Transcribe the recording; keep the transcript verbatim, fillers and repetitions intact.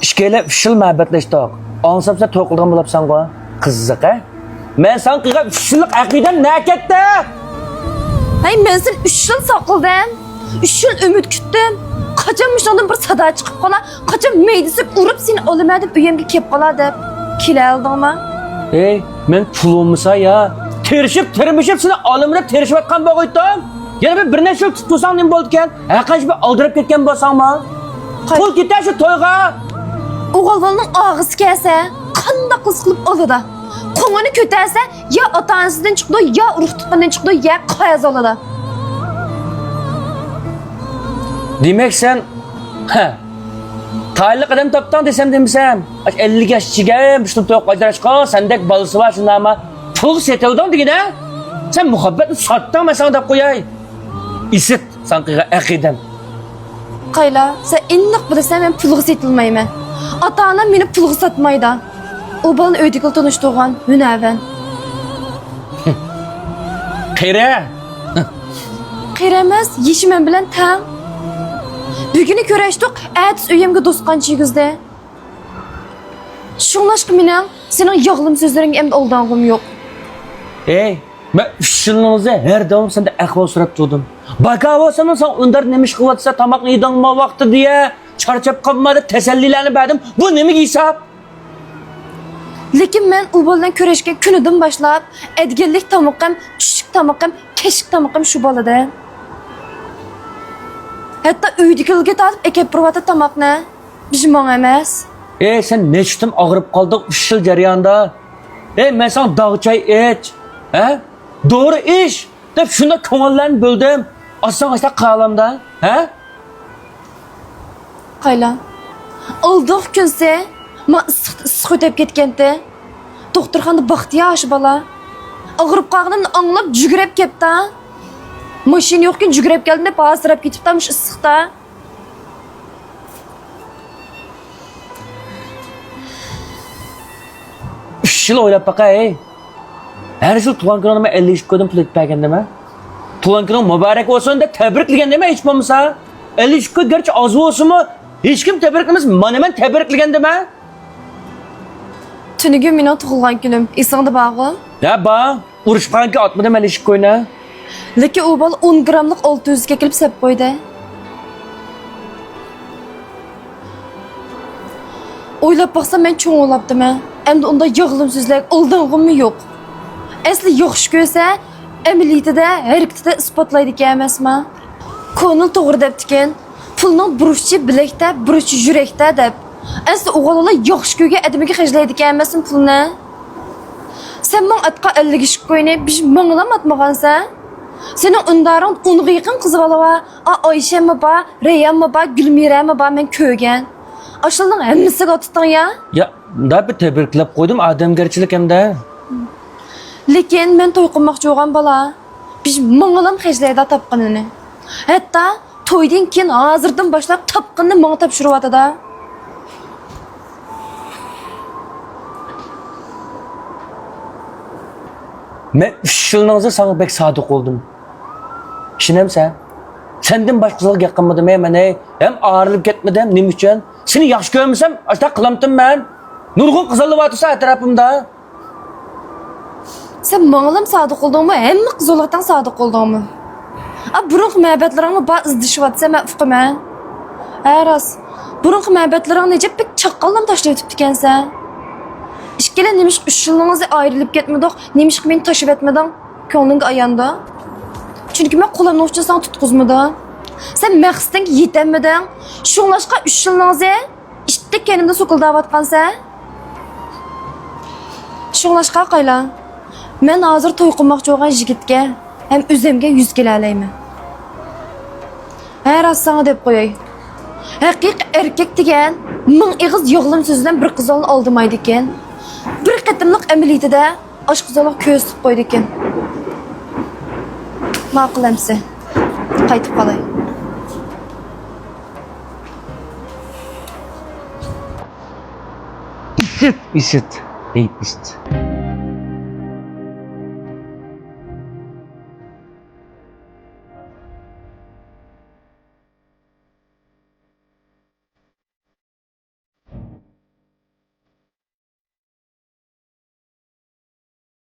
ئىككىيلەن ئۈچ يىل مۇھەببەتلەشتۇق. ئاڭلىسام سەن توي قىلىدىغان بولۇپسەنغۇ. قىزىق ھە؟ مەن ساڭا قىلغان ئۈچ يىللىق ئەقىدەم نەگە كەتتى؟ ھەي، مەن سېنى ئۈچ يىل ساقلىدىم. ئۈچ يىل ئۈمىد كۈتتۈم. قاچان مۇشۇنىڭدىن بىر سادا چىقىپ قالا، قاچان مەيدىسىگە ئۇرۇپ سېنى ئالىمەن دەپ ئۆيۈمگە كېلىپ قالا دەپ. كېلەلدىڭما؟ ھەي، مەن پۇل بولمىسا يا، تىرىشىپ، تىرمىشىپ سېنى ئالىمەن دەپ تىرىشىۋاتقان بولغىيتتۇم. يەنە بىر، بىر نەچچە يىل تۇتقۇزساڭ نېمە بولىدىكەن؟ ھەرقانچە بىر ئالدىراپ كەتكەن بولساڭمۇ؟ قاي- پۇل كېتەر شۇ تويغا. ئوغۇل بالىنىڭ ئاغزى كەلسە، قانداق قىلسا قىلىپ ئالىدۇ. قوڭىنى كۆتەرسە، يا ئاتا-ئانىسىدىن چىقىدۇ، يا ئۇرۇق-تۇغقىنىدىن چىقىدۇ، يا قەرز ئالىدۇ. دېمەك، سەن، ھە، تايىنلىق ئادەم تاپتىڭ دېسەم دېمىسەم، ئاشۇ ئەللىك ياش ئىچىگە مۇشۇنداق توي قىلىپ ئاجراشقان سەندەك بالىسى بار شۇنداقمۇ؟ پۇلغا سېتىۋالدىڭ دېگىنە؟ سەن مۇھەببەتنى ساتتىڭ، مەن ساڭا دەپ قوياي. ئىسىت، ساڭا قىلغان ئەقىدەم. قايلا، سەن ئېنىق بىلىسەن، مەن پۇلغا سېتىلمايمەن. ئاتا-ئانام مېنى پۇلغا ساتمايدۇ. ئۇ بالىنى ئۆيدىكىلا تونۇشتۇرغان، ھۈنەرۋەن. قېرى! قېرى ئەمەس، يېشى مەن بىلەن تەڭ. بۈگۈنى كۆرۈشتۇق، ئەتىسى ئۆيۈمگە دوستخانا كىرگۈزدى. شۇڭلاشقا مېنىڭ سېنىڭ ياغلىما سۆزلىرىڭگە ئەمدى ئالدانغۇم يوق. ھەي، مەن ئۈچ يىلنىڭ ئۆزى ھەر داۋام سەندىن ئەھۋال سوراپ تۇردۇم. باكا بولسىمۇ ساڭا ئۇندار نېمە ئىش قىلىۋاتىسەن، تاماقنى يېدىڭمۇ ۋاقتىدا يە، چارچاپ قالما دەپ تەسەللىلەرنى بەردىم. بۇ نېمىگە ھېساب؟ لېكىن مەن ئۇ بالا بىلەن كۆرۈشكەن كۈنىدىن باشلاپ، ئەتىگەنلىك تامىقىم، چۈشلۈك تامىقىم، كەچلىك تامىقىم شۇ بالا ئىدى. ھەتتا ئۆيدىكىلەرگە تارتىپ ئەكەپ بېرىۋاتىدۇ تاماقنى. بىر ماڭا ئەمەس. ئەي، سەن نەچچە قېتىم ئاغرىپ قالدىڭ ئۈچ يىل جەريانىدا. ئەي، مەن ساڭا داغ چاي ئىچ، ھە؟ دورا ئىچ دەپ شۇنداق كۆڭۈللەرنى بۆلدۈم. ئاز ساڭا ئاشۇنداق قالامدا، ھە؟ قايلا. ئالدىنقى كۈنسى ما ئىسسىق، ئىسسىق ئۆتۈپ كەتكەنتى. دوختۇرخانىدا باقتى يا ئاشۇ بالا. ئاغرىپ قالغىنىمنى ئاڭلاپ جۈگرەپ كەپتۇ. ماشىنا يوقكەن جۈگرەپ كەلدىم دەپ ھاسىراپ كېتىپتۇ مۇشۇ ئىسسىقتا. ئۈچ يىل ئويلاپ باقاي. ھەر يىل تۇغان كۈنۈڭدە مەن ئەللىك ئىككى كويدىن پۇل ئېتىپ بەرگەندىمەن. تۇغان كۈنۈڭ مۇبارەك بولسۇن دەپ تەبرىكلىگەندىمەن ھېچ بولمىسا. ئەللىك ئىككى كوي گەرچە ئاز بولسىمۇ، ھېچكىم تەبرىكلىمىسا، مانا مەن تەبرىكلىگەندىمەن. تۈنۈگۈن مېنىڭ تۇغۇلغان كۈنۈم، ئېسىڭدە بارغۇ؟ ھە، بار. ئۇرۇشقانكى ئاتمىدىم ئەللىك ئىككى كوينى. لېكىن ئۇ بالا ئون گراملىق ئالتە يۈزگە كېلىپ سەپ قويدى. ئويلاپ باقسام، مەن چوڭ ئويلاپتىمەن. ئەمدى ئۇنداق ياغلىما سۆزلەرگە ئالدانغۇممۇ يوق. ئەسلى ياخشى كۆرسە، ئەمەلىيىتىدە، ھەرىكىتىدە ئىسپاتلايدىكەن ئەمەسما؟ كونىل توغرا دەپتىكەن، پۇلنىڭ بىر ئۇچى بىلەكتە، بىر ئۇچى يۈرەكتە دەپ. ئەسلى ئوغۇللار ياخشى كۆرگەن ئادىمىگە خەجلەيدىكەن ئەمەسمۇ پۇلنى؟ سەن ماڭا ئاتقان ئەللىك ئىككى كوينى بىر مىڭلام ئاتمىغانسەن. سېنىڭ ئۈندىدارىڭدا ئونغا يېقىن قىز بالا بار. ئا، ئايشەممۇ بار، رەيھانمۇ بار، گۈلمىرەمۇ بار، مەن كۆرگەن. ئاشۇلارنىڭ ھەممىسىگە ئاتىتىڭ يا. يا، مۇنداق بىر تەبرىكلەپ قويدۇم، ئادەمگەرچىلىك ھەمدە. لېكىن مەن توي قىلماقچى بولغان بالا بىر مىڭلام خەجلەيدۇ تاپقىنىنى. ھەتتا تويدىن كېيىن ھازىردىن باشلاپ تاپقىنىنى ماڭا تاپشۇرۇۋاتىدۇ. مەن ئۈچ يىلنىڭ ئىچىدە ساڭا بەك سادىق بولدۇم. ئىشىنەمسەن؟ سەندىن باشقا قىزغا گەپ قىلمىدىم، ھەي، مەن، ھەي، ھەم ئايرىلىپ كەتمىدىم، نېمە ئۈچۈن؟ سېنى ياخشى كۆرمىسەم، ئاشۇنداق قىلامتىم مەن. نۇرغۇن قىزلار بارتۇرسا ئەتراپىمدا. سەن ماڭىلام سادىق بولدۇڭمۇ؟ ھەممە قىزلارغا تەڭ سادىق بولدۇڭمۇ؟ ئا، بۇرۇنقى مەبەتلىرىڭمۇ بار ئىزدىشىۋاتىسەن، مەن ئۇقىمەن. ھە، راست. بۇرۇنقى مەبەتلىرىڭنى جىق بەك چاققانلام تاشلىۋېتىپتىكەنسەن. ئىككىلەن نېمىشقا ئۈچ يىلنىڭ ئىچىدە ئايرىلىپ كەتمىدۇق؟ نېمىشقا مېنى تاشلىۋەتمىدىڭ؟ كۆڭلۈڭگە ئاياندۇ. چۈنكى مەن قولۇمنىڭ ئۇچىنى ساڭا تۇتقۇزمىدىم. سەن مەقسىتىڭگە يېتەلمىدىڭ. شۇڭلاشقا ئۈچ يىلنىڭ ئىچىدە ئىتتەك كەينىمدە سوكۇلداۋاتقانسەن. شۇڭلاشقا قايلا، مەن ھازىر توي قىلماقچى بولغان يىگىتكە ھەم ئۆزۈمگە يۈز كېلەلەيمەن. ھە، راست ساڭا دەپ قوياي. ھەقىقىي ئەركەك دېگەن مىڭ ئېغىز ياغلىما سۆز بىلەن بىر قىزنى ئالدىمايدىكەن. بىر قېتىملىق ئەمەلىيىتىدە ئاشقازانلىق كۆرسىتىپ قويىدىكەن. ماقۇل ئەمسە. قايتىپ قالاي. ئىسىت، ئىسىت، ھەي، ئىسىت.